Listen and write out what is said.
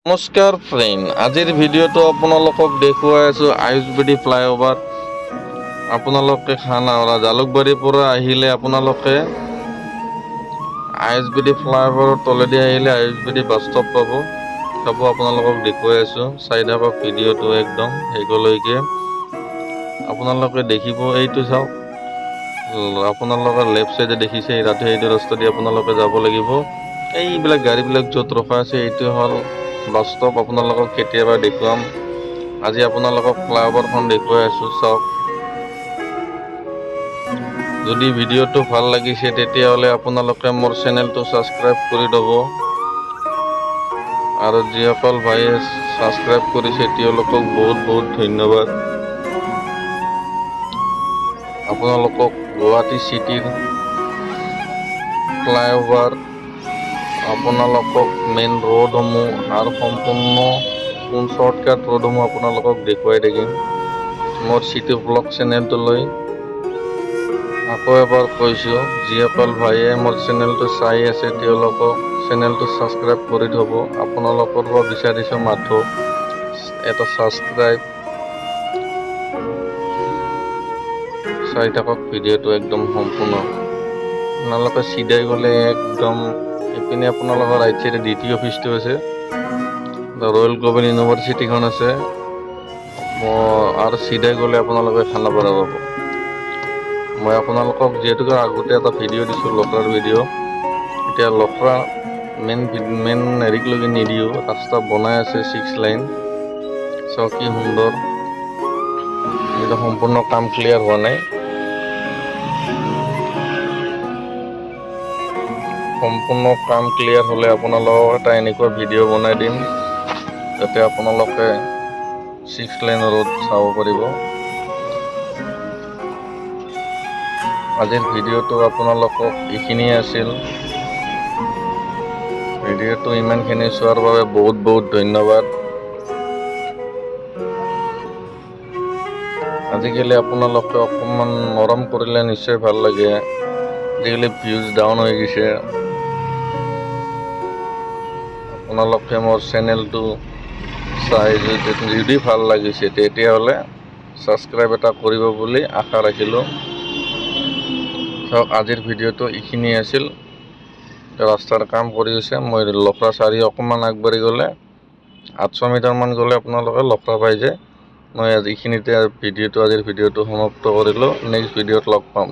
নমস্কাৰ ফ্ৰেণ্ড, আজিৰ ভিডিঅ'টো আপোনালোকক দেখুৱাই আছোঁ আয়ুসবেদী ফ্লাইঅভাৰ। আপোনালোকে খানাপাৰা জালুকবাৰীৰ পৰা আহিলে আপোনালোকে আয়ুসবেদী ফ্লাইঅভাৰৰ তলেদি আহিলে আয়ুসবেদী বাছ ষ্টপ পাব। চাব, আপোনালোকক দেখুৱাই আছোঁ, চাই থাকক ভিডিঅ'টো একদম শেষলৈকে। আপোনালোকে দেখিব, এইটো চাওক, আপোনালোকৰ লেফ্ট চাইডে দেখিছে, ৰাতি এইটো ৰাস্তা দি আপোনালোকে যাব লাগিব। এইবিলাক গাড়ীবিলাক য'ত ৰখা আছে, এইটো হ'ল বাছ ষ্টপ। আপোনালোকক কেতিয়াবা দেখুৱাম। আজি আপোনালোকক ফ্লাইঅভাৰখন দেখুৱাই আছোঁ, চাওক। যদি ভিডিঅ'টো ভাল লাগিছে, তেতিয়াহ'লে আপোনালোকে মোৰ চেনেলটো ছাবস্ক্ৰাইব কৰি ল'ব আৰু যিসকল ভাইয়ে ছাবস্ক্ৰাইব কৰিছে, তেওঁলোকক বহুত বহুত ধন্যবাদ। আপোনালোকক গুৱাহাটী চিটিৰ ফ্লাইঅভাৰ, আপোনালোকক মেইন ৰোডসমূহ আৰু সম্পূৰ্ণ কোন শ্বৰ্টকাট ৰোডসমূহ আপোনালোকক দেখুৱাই থাকিম মোৰ চিটি ব্লগ চেনেলটোলৈ। আকৌ এবাৰ কৈছোঁ, যিসকল ভাইয়ে মোৰ চেনেলটো চাই আছে, তেওঁলোকক চেনেলটো ছাবস্ক্ৰাইব কৰি থ'ব। আপোনালোকৰ পৰা বিচাৰিছোঁ মাথো এটা ছাবস্ক্ৰাইব। চাই থাকক ভিডিঅ'টো একদম সম্পূৰ্ণ। আপোনালোকে চিধাই গ'লে একদম ইপিনে আপোনালোকৰ ৰাইট চাইডে ডি টি অফিচটো আছে, ৰয়েল গ্ল'বেল ইউনিভাৰ্চিটিখন আছে আৰু চিধাই গ'লে আপোনালোকে খানাপাৰা পাব। মই আপোনালোকক যিহেতুকে আগতে এটা ভিডিঅ' দিছোঁ, লখৰাৰ ভিডিঅ', এতিয়া লখৰা মেইন মেইন হেৰিকলৈকে নিদিওঁ। ৰাস্তা বনাই আছে 6 লাইন, চাওক কি সুন্দৰ। এইটো সম্পূৰ্ণ কাম ক্লিয়াৰ হোৱা নাই। সম্পূৰ্ণ কাম ক্লিয়াৰ হ'লে আপোনালোকক এটা এনেকুৱা ভিডিঅ' বনাই দিম, যাতে আপোনালোকে 6 লাইন ৰোড চাব পাৰিব। আজিৰ ভিডিঅ'টো আপোনালোকক এইখিনিয়ে আছিল। ভিডিঅ'টো ইমানখিনি চোৱাৰ বাবে বহুত বহুত ধন্যবাদ। আজিকালি আপোনালোকে অকণমান মৰম কৰিলে নিশ্চয় ভাল লাগে। আজিকালি ভিউজ ডাউন হৈ গৈছে। আপোনালোকে মোৰ চেনেলটো চাই যদি ভাল লাগিছে, তেতিয়াহ'লে ছাবস্ক্ৰাইব এটা কৰিব বুলি আশা ৰাখিলোঁ। চাওক, আজিৰ ভিডিঅ'টো এইখিনিয়ে আছিল। ৰাস্তাৰ কাম কৰি আছে। মই লখৰা চাৰি অকণমান আগবাঢ়ি গ'লে, 800 মিটাৰমান গ'লে আপোনালোকে লখৰা পাই যায়। মই আজি এইখিনিতে ভিডিঅ'টো আজিৰ ভিডিঅ'টো সমাপ্ত কৰিলোঁ। নেক্সট ভিডিঅ'ত লগ পাম।